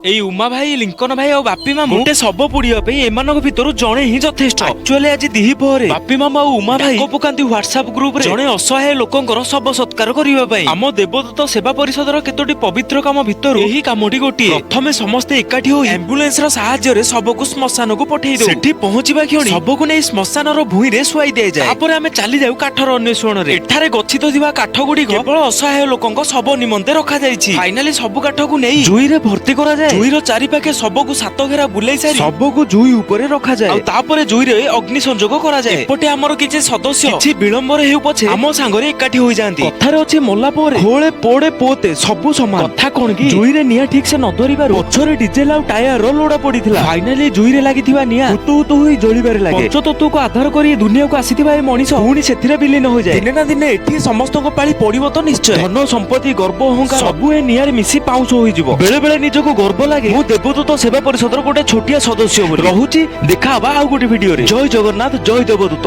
ଏଇ ଉମା ଭାଇ, ଲିଙ୍କନ ଭାଇ ଆଉ ବାପି ମାମୁଁ ଗୋଟେ ଶବ ପୋଡିବା ପାଇଁ ଏମାନଙ୍କ ଭିତରୁ ଜଣେ ହିଁ ଯଥେଷ୍ଟ। ଆକ୍ଚୁଆଲି ଆଜି ଦିହିପହରେ ବାପି ମାମୁଁ ଆଉ ଉମା ଭାଇ ଡାକ ପକାନ୍ତି ହ୍ୱାଟ୍ସଆପ ଗ୍ରୁପରେ ଜଣେ ଅସହାୟ ଲୋକଙ୍କର ଶବ ସତ୍କାର କରିବା ପାଇଁ। ଆମ ଦେବଦୂତ ସେବା ପରିଷଦର କେତୋଟି ପବିତ୍ର କାମ ଭିତରୁ ଏହି କାମଟି ଗୋଟିଏ। ପ୍ରଥମେ ସମସ୍ତେ ଏକାଠି ହୋଇ ଆମ୍ବୁଲାନ୍ସ ର ସାହାଯ୍ୟରେ ଶବକୁ ଶ୍ମଶାନକୁ ପଠେଇ ଦଉ। ସେଠି ପହଞ୍ଚିବା କ୍ଷଣି ଶବକୁ ନେଇ ଶ୍ମଶାନର ଭୂଇଁରେ ଶୁଆଇ ଦିଆଯାଏ। ତାପରେ ଆମେ ଚାଲି ଯାଉ କାଠର ଅନ୍ୱେଷଣରେ। ଏଠାରେ ଗଚ୍ଛିତ ଥିବା କାଠ ଗୁଡିକ କେବଳ ଅସହାୟ ଲୋକଙ୍କ ଶବ ନିମନ୍ତେ ରଖାଯାଇଛି। ଫାଇନାଲି ସବୁ କାଠକୁ ନେଇ ଜୁଇରେ ଭର୍ତ୍ତି କରାଯାଏ। ଜୁଇର ଚାରିପାଖେ ଶବକୁ ସାତ ଘେରା ବୁଲେଇ ସାରି ଶବକୁ ଜୁଇ ଉପରେ ରଖାଯାଏ ଆଉ ତାପରେ ଜୁଇରେ ଅଗ୍ନି ସଂଯୋଗ କରାଯାଏ। ଏପଟେ ଆମର କିଛି ସଦସ୍ୟ କିଛି ବିଳମ୍ବରେ ହେଉ ପଛେ ଆମ ସାଙ୍ଗରେ ଏକାଠି ହୋଇଯାଆନ୍ତି। କଥାରେ ଅଛି, ମଲା ପରେ ଖୋଳେ ପୋଡେ ପୋତେ ସବୁ ସମାନ। କଥା କଣ କି, ଜୁଇରେ ନିଆଁ ଠିକ ସେ ନ ଧରିବାରୁ ପଛରେ ଡିଜେଲ ଆଉ ଟାୟାର ର ଲୋଡା ପଡିଥିଲା। ଫାଇନାଲି ଜୁଇରେ ଲାଗିଥିବା ନିଆଁ ହୁତୁ ହୁତୁ ହୋଇ ଜଳିବାରେ ଲାଗେ। ପଞ୍ଚତତ୍ତ୍ୱକୁ ଆଧାର କରି ଏ ଦୁନିଆକୁ ଆସିଥିବା ଏ ମଣିଷ ପୁଣି ସେଥିରେ ବିଲୀନ ହୋଇଯାଏ। ଦିନେ ନା ଦିନେ ଏଠି ସମସ୍ତଙ୍କ ପାଳି ପଡିବ ତ ନିଶ୍ଚୟ। ଧନ ସମ୍ପତ୍ତି, ଗର୍ବ, ଅହଙ୍କାର ସବୁ ଏ ନିଆଁରେ ମିଶି ପାଉଁଶ ହୋଇଯିବ। ବେଳେ ବେଳେ ନିଜକୁ ଗର୍ବ ଲାଗେ ମୁଁ ଦେବଦୂତ ସେବା ପରିଷଦର ଗୋଟେ ଛୋଟିଆ ସଦସ୍ୟ ବୋଲି। ରହୁଛି, ଦେଖା ହବା ଆଉ ଗୋଟେ ଭିଡିଓରେ। ଜୟ ଜଗନ୍ନାଥ, ଜୟ ଦେବଦୂତ।